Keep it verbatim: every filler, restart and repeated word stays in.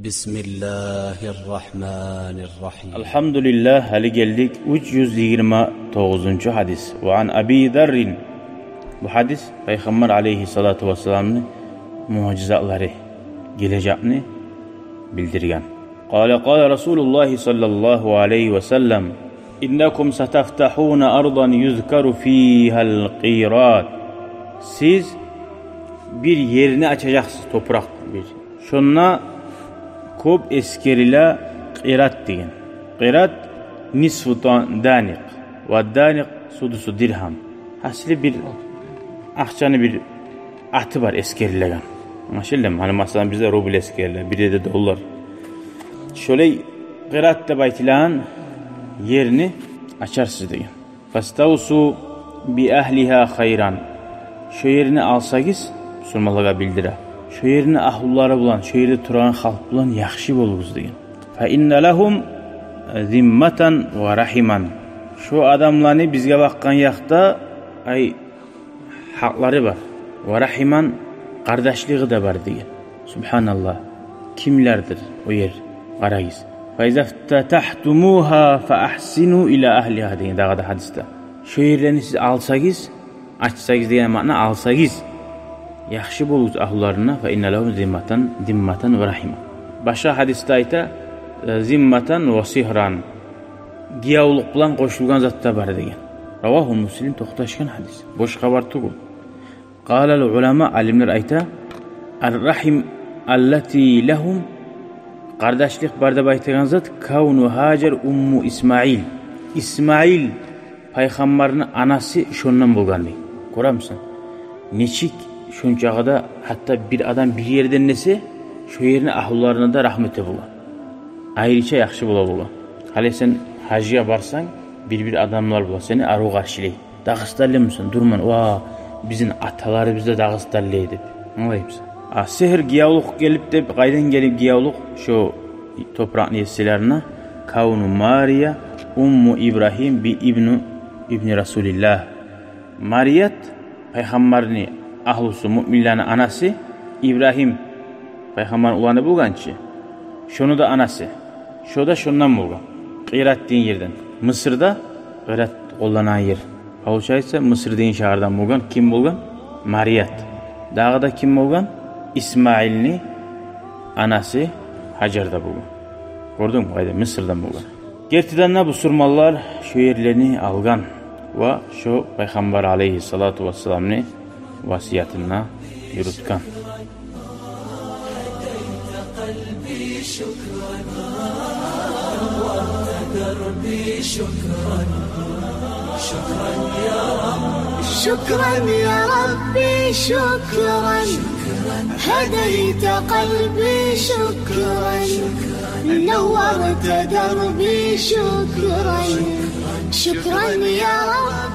بسم الله الرحمن الرحيم. Алгьамдулиллагь, гьали гелдик уьч юз йигирма тогъузунчу гьадис. وعن أبي ذر. Бу гьадис Пайхаммар алейгьиссалату вассаламны муъжизатлары, гележекни билдирген. قال: قال رسول الله صلى الله عليه وسلم: إنكم ستفتحون أرضا يذكر فيها القيراط. Сиз бир ерни ачажакъсыз, топуракъ бир. Шонда кёп эсгериле къират деген. Къират нисфу да-, даникъ, ва даникъ судусу диргьам. Гьасили, бир акъчаны бир аты бар эсгерилеген. Англашылдымы? Гьали, масала, бизде рубль эсгериле, бирде де доллар. Шолай къират деп айтылагъан ерни ачарсыз деген. فاستوصوا بأهلها خيرا. Шо ерни алсагъыз, бусурманлагъа билдире, шо ерни агьлулары булан, шо ерде турагъан халкъ булан яхшы болугъуз деген. فإن لهم ذمة ورحما. Шо адамланы бизге бакъгъан якъда, ай, гьакълары бар. Ва рагьиман, къардашлыгъы да бар деген. Субгьаналлагь. Кимлердир о ер? Къарагъыз. فإذا افتتحتموها فأحسنوا إلى أهلها деген дагъы да гьадисде. Шо ерлени сиз алсагъыз, ачсагъыз деген маъна, алсагъыз, яхшы болугъуз агьлуларына. فإن لهم ذمة، ذمة ورحما. Башгъа гьадисде айта: зимматан ва сигьран. Гиевлюк булан къошулгъан зат да бар деген. رواه مسلم, токъташгъан гьадис. Бош хабар тюгюл. قال العلماء, алимлер айта: الرحم التي لهم, къардашлыкъ бар деп айтагъан зат, كون هاجر أم إسماعيل. Исмаил пайхаммарны анасы шондан болгъан дей. Гёремисен? Нечик шончакъы да, гьатта бир адам бир ерден десе, шо ерни агьлуларына да рагьмат эте болгъан. Айрыча яхшы бола болгъан. Гьали сен гьажгъа барсанг, бир-бир адамлар бола, сени арив къаршылай. Дагъыстанлымысан? Дюрмен, ва, бизин аталарыбыз да дагъыстанлы деп. Англаймысан? А сигьр, гиевлюк гелип деп, къайдан гелип гиевлюк? Шо топуракъны есилерине. كون مارية أم إبراهيم بن ابن رسول الله. Марият, пайхаммарны агьлусу, муъминлени анасы, Ибрагьим пайхаммарны уланы болгъан чы, шону да анасы. Шо да шондан болгъан. Къират деген ерден. Мысырда къират къолланагъан ер. Получается, Мысыр деген шагьардан болгъан. Ким болгъан? Марият. Дагъы да ким болгъан? Исмаилни анасы Гьажар да болгъан. Гёрдюнгмю, къайда, Мысырдан болгъан. Гертиден де, бусурманлар шо ерлени алгъан ва шо Пайхаммар алейгьиссалату вассаламны васиятын да юрютген. شكرا يا ربي، شكرا. هديت قلبي، شكرا. نورت دربي، شكرا. شكرا يا رب.